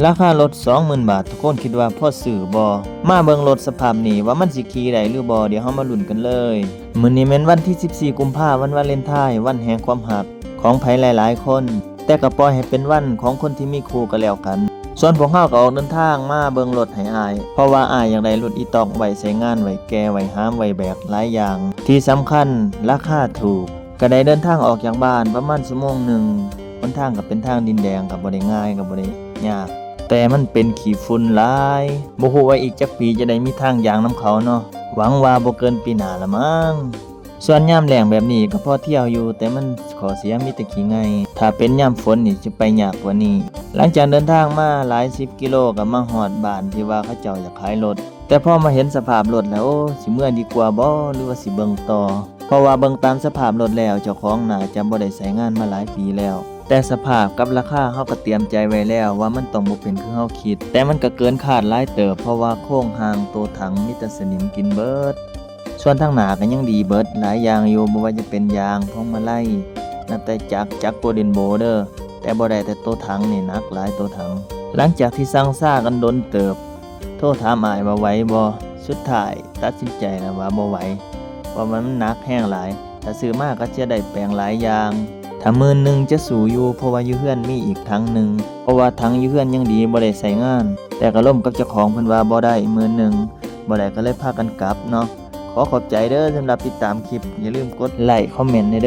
ລາຄາລົດສອງໝື່ນບາດ ທຸກຄົນຄິດວ່າພໍຊື້ບໍ່? ມາເບິ່ງລົດສະພາບນີ້ວ່າມັນຊິຂີ່ໄດ້ຫຼືບໍ່? ດຽວເຮົາມາລຸ້ນກັນເລີຍ. ມື້ນີ້ແມ່ນວັນທີສິບສີ່ ກຸມພາ ວັນວາເລັນທາຍ ວັນແຫ່ງຄວາມຮັກຂອງໃຜຫຼາຍໆຄົນ, ແຕ່ກໍປ່ອຍໃຫ້ເປັນວັນຂອງຄົນທີ່ມີຄູ່ກໍແລ້ວກັນ. ສ່ວນພວກເຮົາກໍອອກເດີນທາງມາເບິ່ງລົດໃຫ້ອ້າຍ ເພາະວ່າອ້າຍຢາກໄດ້ລົດອີຕອກໄວ້ໃຊ້ງານ ໄວ້ແກ່ ໄວ້ຫາມ ໄວ້ແບກຫຼາຍຢ່າງ. ທີ່ສຳຄັນລາຄາຖືກ. ກໍໄດ້ເດີນທາງອອກຈາກບ້ານປະມານຊົ່ວໂມງໜຶ່ງ. ຫົນທາງກໍເປັນທາງດິນແດງ ກໍບໍ່ໄດ້ງ່າຍ ກໍບໍ່ໄດ້ຍາກ, ແຕ່ມັນເປັນຂີ້ຝຸ່ນຫຼາຍ. ບໍ່ຮູ້ວ່າອີກຈັກປີຈະໄດ້ມີທາງຍ່າງນຳເຂົາເນາະ. ຫວັງວ່າບໍ່ເກີນປີໜ້າລະມັງ. ສ່ວນຍາມແລ້ງແບບນີ້ກໍພໍທ່ຽວຢູ່, ແຕ່ມັນຂໍ້ເສຍມີແຕ່ຂີ້ໄງ່. ຖ້າເປັນຍາມຝົນນີ້ຊິໄປຍາກກວ່ານີ້. ຫຼັງຈາກເດີນທາງມາຫຼາຍສິບກິໂລ ກໍມາຮອດບ້ານທີ່ວ່າເຂົາເຈົ້າຢາກຂາຍລົດ. ແຕ່ພໍມາເຫັນສະພາບລົດແລ້ວ, ໂອ້ ຊິເມືອດີກວ່າບໍ ຫຼືວ່າຊິເບິ່ງຕໍ່? ເພາະວ່າເບິ່ງຕາມສະພາບລົດແລ້ວ ເຈົ້າຂອງໜ້າຈະບໍ່ໄດ້ໃຊ້ງານມາຫຼາຍປີແລ້ວ. ແຕ່ສະພາບກັບລາຄາ ເຮົາກໍຕຽມໃຈໄວ້ແລ້ວວ່າມັນຕ້ອງບໍ່ເປັນຄືເຮົາຄິດ. ແຕ່ມັນກໍເກີນຄາດຫຼາຍເຕີບ, ເພາະວ່າໂຄງຮ່າງໂຕຖັງມີແຕ່ສະໜິມກິນເບິດ. ສ່ວນທາງໜ້າກໍຍັງດີເບິດ, ຫຼາຍຢ່າງຢູ່, ບໍ່ວ່າຈະເປັນຢາງ, ພວງມາໄລ, ນັບແຕ່ຈັກ, ຈັກໂກເດັນໂບເດີ. ແຕ່ບໍ່ໄດ້ແຕ່ໂຕຖັງນີ້ ໜັກຫຼາຍໂຕຖັງ. ຫຼັງຈາກທີ່ຊັ່ງຊາກັນດົນເຕີບ, ໂທຖາມອ້າຍວ່າໄຫວບໍ່? ສຸດທ້າຍຕັດສິນໃຈແລ້ວວ່າບໍ່ໄຫວ, ເພາະວ່າມັນໜັກແຮງຫຼາຍ. ຖ້າຊື້ມາກໍຈະໄດ້ແປງຫຼາຍຢ່າງ. ຖ້າໝື່ນໜຶ່ງຈະສູ້ຢູ່, ເພາະວ່າຢູ່ເຮືອນມີອີກຖັງໜຶ່ງ. ເພາະວ່າຖັງຢູ່ເຮືອນຍັງດີ, ບໍ່ໄດ້ໃຊ້ງານ. ແຕ່ກໍລົມກັບເຈົ້າຂອງເພິ່ນວ່າບໍ່ໄດ້, ໝື່ນໜຶ່ງບໍ່ໄດ້, ກໍເລີຍພາກັນກັບເນາະ. ຂໍຂອບໃຈເດີສຳລັບຕິດຕາມຄລິບ. ຢ່າລືມກົດໄລ້ຄອມເມັນແດ່ເດີ.